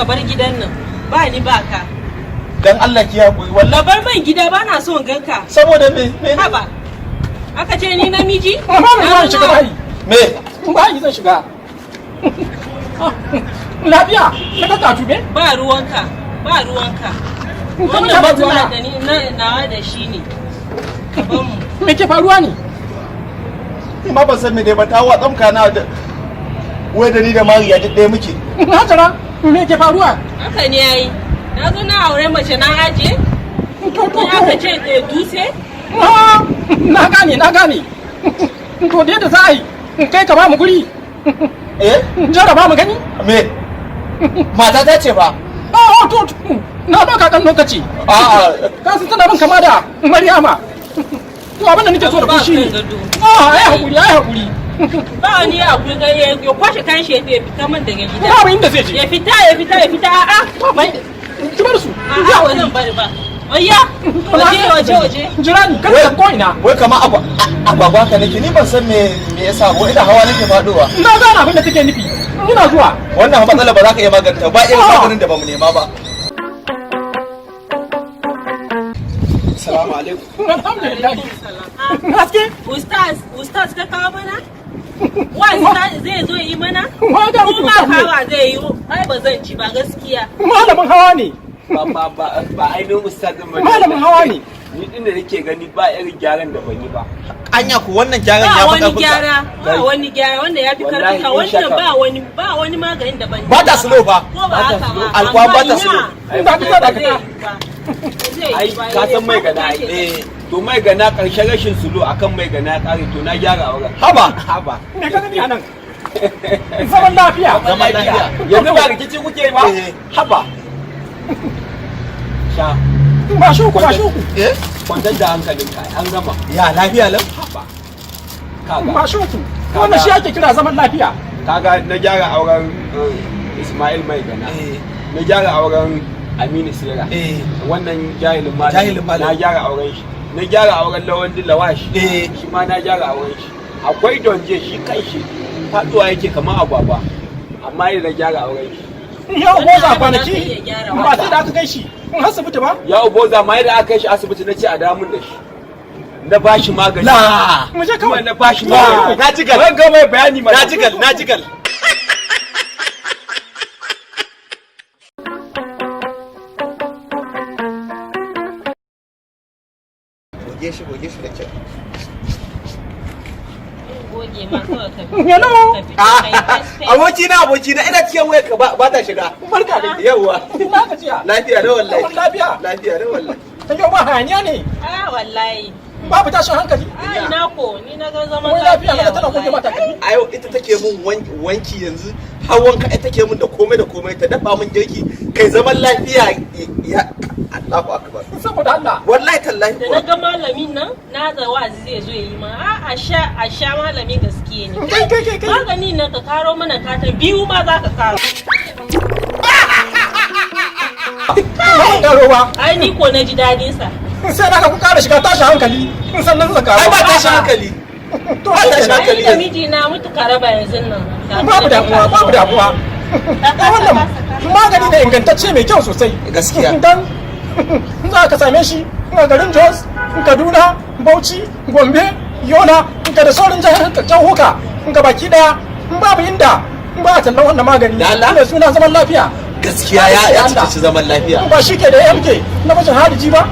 Ka bar gidan nan. Ba ni ba ka. Dan Allah ki haƙuri wallahi. Ka bar man gida, ba na so in ganka. Saboda me me? Haba. Aka ce ni namiji? Amma me zan shiga bayi? Me? Bayi zan shiga. Lafiya na ka tube. Ba ruwanka. Ba ruwanka. Kamar Wannan ya ba matsala ruwana. da ni na nawa da shi ne. Ka bar mu. Me ke faruwa ne? Ni ma ban san me dai ba, ta watsan kana da wai da ni da Mariya duk ɗaya muke. Hajara, me ke faruwa? Haka ne yayi. Na zo na aure mace na aje. To. Ni aka ce dutse. Ah, na gane, na gane. To, da yadda za a yi, kai ka ba mu guri. Eh. Jaraba mu gani. Me? Mata ta ce fa. Ah, to, na baka kan lokaci. A'a. Ka san tana bin kama da Maryama. To, abin da nake so da ku shine Ba kan gado. Ah, ai hakuri, ai hakuri. Ba wani abu ga ya kwashe kayan shi ya fita man daga gida. Babu inda zai je. Ya fita, ya fita, ya fita, a'a. Mai ki bar su. A'a, ba zan bari ba. Oya, waje, waje, waje. Jira ni, kada ka ko ina. Wai kama agwagwa ka nake, ni ban san me yasa ko ina hawa nake faduwa. Na gane abin da take nufi, ina zuwa. Wannan matsala ba za ka iya maganta ba, irin Ah. maganin da bamu nema ba. Assalamu alaikum. Alhamdulillah. Ah, haske. Ustaz, ustaz ka kawo mana? Wa ustaz zai zo yi mana? Wa ga Ko muku ma ustaz ne? kawa zai yi, ai ba zan ci ba gaskiya. Malamin hawa ne. Ba ainihin ustazin ba. Malamin hawa ne. Ni din da nake gani, ba irin gyaran da ban yi ba. Anya ku wannan gyaran Ba ya fi wani karfin ka. gyara, ba wani gyara wanda ya fi Wallahi, karfin ka in wannan. shaka. Ba wani maganin da ban Ba ta slow fa. Ko ba haka ba? Alkwa ba ta Amma slow. ina, Da ka da ba ka zai yi ba. Ba zai Ai yi ba. ka san mai gana ai. Eh. To, mai gana karshen rashin sulo akan mai gana ya kare, to na gyara auren. Haba. Haba. Me ka gani anan? Zaman lafiya. Zaman lafiya. Yanzu ba rikici kuke ba? Eh. Haba. Sha. Ba shuku, ba shuku. Eh. Kwantar da hankalinka, an gama. Ya lafiya lau. Haba. Kaga. Ba shuku, wannan shi ake kira zaman lafiya. Kaga na gyara auren Ismail mai gana. Eh. Na gyara auren Aminu Sera. Eh. Wannan jahilin malam. Jahilin malam. Na gyara auren shi. Na gyara auren Lawan Lawash. Eh. Shi ma na gyara auren shi. Akwai Donje, shi kanshi faduwa yake kamar agwagwa, amma yadda na gyara auren shi. Ya Wannan boza ai ba za ka kwanaki iya gyara ba sai da aka kai shi in asibiti ba. Ya uboza ma yadda aka kai shi asibiti, na ce a damun da shi, na ba shi magani. La. Mu je Kuma kawai. na ba shi La. magani. Na ji gal. Ban ga mai bayani ma. Na ji gal, na ji gal. Goge shi, goge shi da kyau. Goge ma kawai ka Hello. ka fita Ah, kai fes fes. Abokina, abokina, ina cikin wayar ka ba ta shiga. Barka dai. Yawwa. Ina gajiya? Lafiya da wallahi. Zaman lafiya. Lafiya da wallahi. Ta yau ba hayaniya ne? Ah, wallahi. Babu tashin hankali? Ah, ina ko ni na ga zaman Wai lafiya naga tana goge wallahi. mata takalmi. A yau ita take mun wanki yanzu, har wanka ita take mun da komai da komai, ta dafa mun girki, kai zaman lafiya ya Allahu akbar. Saboda Allah. Wallahi tallahi Da na kuwa. ga malamin nan, na ga wa'azi zai zo yi ma. A sha, a sha, malami gaskiya ne. Kai, kai, kai, kai. Magani nan ka karo mana katan biyu ma za ka karo. Ba zan karo ba. Ai ni ko na ji dadin sa. Sai na ga ku kara shiga tashin hankali sannan zan karo. Ai ba tashin hankali. To, ba shi tashin kenan. Ai hankali da yanzu. miji na mutu ka raba yanzu nan. Babu damuwa, babu damuwa. Ai wannan magani ne ingantacce mai kyau sosai. Gaskiya. Dan za ka same shi a garin Jos, Kaduna, Bauchi, Gombe, Yola ka da sauran jihohuka ga baki daya. Babu inda ba a tallan wannan magani Da Allah? mai suna zaman lafiya. Gaskiya ya cika shi zaman lafiya. Ba shi ke da MK na mashin hadiji ba.